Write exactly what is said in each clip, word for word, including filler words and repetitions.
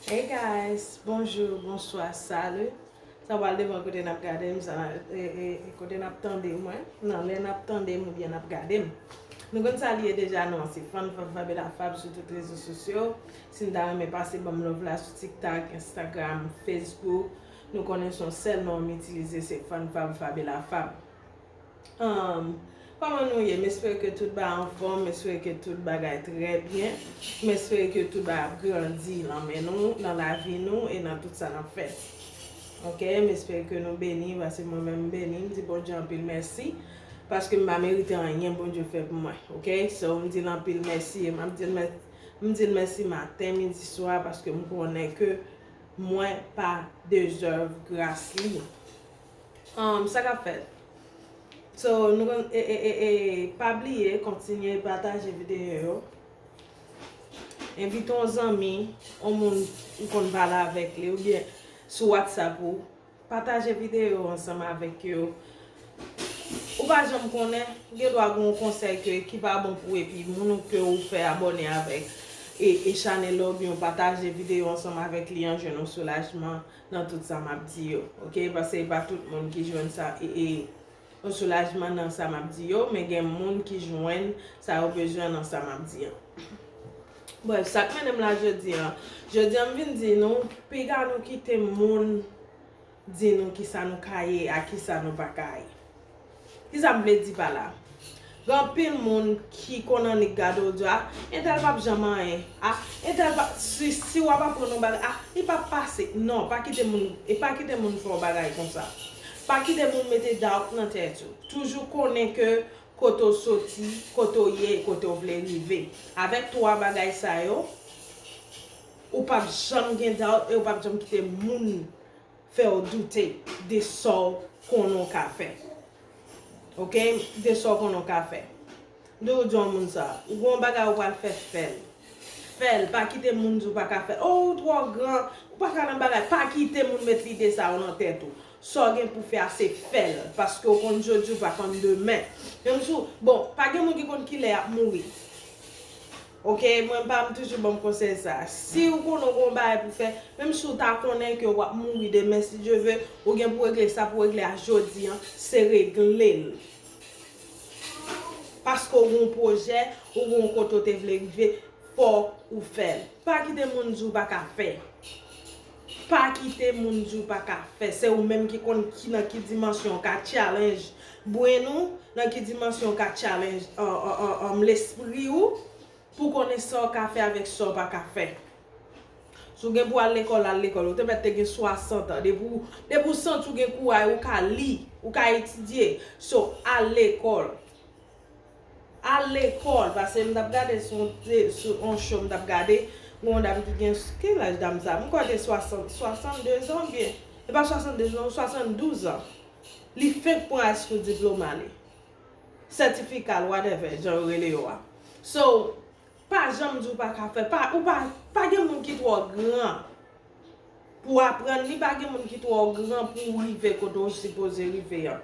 Hey guys, bonjou, bonswa, salut. Sa pral depan kote n ap gade m, sa, e, e, e kote n ap tande mwen. Nan lè n ap tande m oubyen n ap gade m. Nou konn sa li ye deja, non, se Fann Fab Fabela Fab sou tout rezo sosyo. Si n ta renmen pase ban m love la sou TikTok, Instagram, Facebook, nou konnen se yon sèl non m itilize, se Fann Fab Fabela Fab. Um, kòman nou ye? M espere ke tout bagay anfòm, m espere ke tout bagay trè byen. M espere ke tout bagay ap grandi nan men nou, nan lavi nou e nan tout sa n ap fè. Ok, m espere ke nou beni, paske mwen menm m beni, m di Bondye anpil mèsi, paske m pa merite anyen Bondye fè pou mwen. Ok, so m di l anpil mèsi, e m ap di l mè-, m di l mèsi maten, midi, swa, paske m konnen ke mwen pa dezève gras li. Um, sa k ap fèt? So, nou konn, e, e, e, e, pa bliye, kontinye pataje videyo yo. Envite yon zanmi, yon moun ou konn pale avèk li, oubyen sou WhatsApp ou. Pataje videyo yo ansanm avèk yo. Ou pa janm konnen, gen dwa gen yon konsèy ke, ki pa bon pou ou, epi moun ou ke ou fè abòne avèk e, e chanèl la, oubyen w pataje videyo ansanm avèk li an, jwenn yon soulajman nan tout sa m ap di yo, ok? Paske e pa tout moun ki jwenn sa, e, e, yon soulajman nan sa m ap di yo, men gen moun ki jwenn sa yo bezwen nan sa m ap di an. Brèf, sa k mennen m la jodi an, jodi an m vin di nou, piga nou kite moun di nou kisa nou ka ye ak kisa nou pa ka ye. Kisa m vle di pa la? Gen anpil moun ki konn annik gade w di, "Ah, entèl p ap janm anyen. Ah, entèl p ap, si, si w ap aprann yon bagay, ah, li p ap pase." Non, pa kite moun, e pa kite moun fè w bagay konsa. Pa kite moun mete doubt nan tèt ou. Toujou konnen ke kote w soti, kote w ye, kote w vle rive. Avèk twa bagay sa yo, ou p ap janm gen doubt e ou p ap janm kite moun fè w doute de sa w konnen w ka fè. Ok? De sa w konnen w ka fè. M toujou di yon moun sa, ou gen yon bagay ou pral fè, fè l. Fè l, pa kite moun di w pa ka fè l. Oh, ou twò gran, ou pa ka nan bagay. Pa kite moun met lide sa yo nan tèt ou. Sa w gen pou fè a, se fè l. Paske w konn jodi, w pa konn demen. Menm si w, bon, pa gen moun ki konn kilè y ap mouri. Ok, mwen pa m toujou ban m konsèy sa. Si ou konnen ou gen yon bagay pou fè, menm si ou ta konnen ke w ap mouri demen, si Dye ve, ou gen pou regle sa pou regle a jodi an, se regle l. Paske ou gen yon pwojè, ou gen yon kote ou te vle rive, fòk ou fè l. Pa kite moun di w pa ka fè. Pa kite moun di w pa ka fè. Se ou menm ki konn ki nan ki dimansyon w ka challenge brenn ou, nan ki dimansyon w ka challenge, an, an, an, an, lespri ou, pou konnen sa w ka fè avèk sa w pa ka fè. Si w gen pou al lekòl, al lekòl. Ou te mèt te gen swasant an. Depi w, depi w santi w gen kouray, ou ka li, ou ka etidye. So, al lekòl. Al lekòl, paske m t ap gade sou, sou yon show m t ap gade, gen yon dam ki gen, ki laj dam sa? M kwè te swasant, swasannde zan oubyen, e pa swasannde zan, swasanndouz an. Li fenk pran high school diploma li. Sètifika l, whatever, jan yo rele yo a. So, pa janm di w pa ka fè, pa, ou pa, pa gen moun ki twò gran pou aprann li, pa gen moun ki twò gran pou w rive kote w sipoze rive an.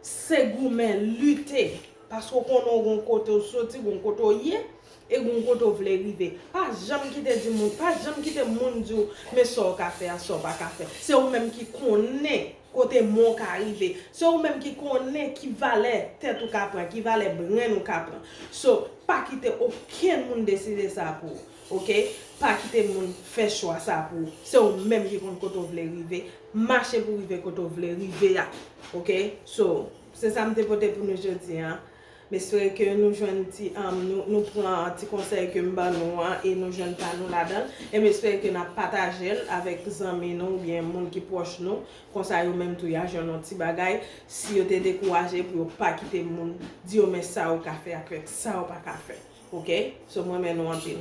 Se goumen, lite, paske w konnen w gen kote w soti, gen kote w ye, e gen kote w vle rive. Pa janm kite di moun, pa janm kite moun di w, men sa w ka fè a, sa w pa ka fè. Se ou menm ki konnen kote men w ka rive. Se ou menm ki konnen ki valè tèt ou ka pran, ki valè brenn ou ka pran. So, pa kite okenn moun deside sa pou ou, ok? Pa kite moun fè chwa sa pou ou. Se ou menm ki konn kote w vle rive. Mache pou rive kote w vle rive a, ok? So, se sa m te pote pou nou jodi an. M espere ke nou jwenn ti, um, nou, nou pran ti konsèy ke m ban nou an e nou jwenn pa nou ladan l. E m espere ke n ap pataje l avèk zanmi nou oubyen moun ki pwòch nou. Konsa yo menm tou y a jwenn yon ti bagay. Si yo te dekouraje, pou yo pa kite moun di yo men sa yo ka fè avèk sa yo pa ka fè. Ok? So, m renmen nou anpil.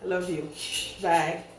Love you. Bye.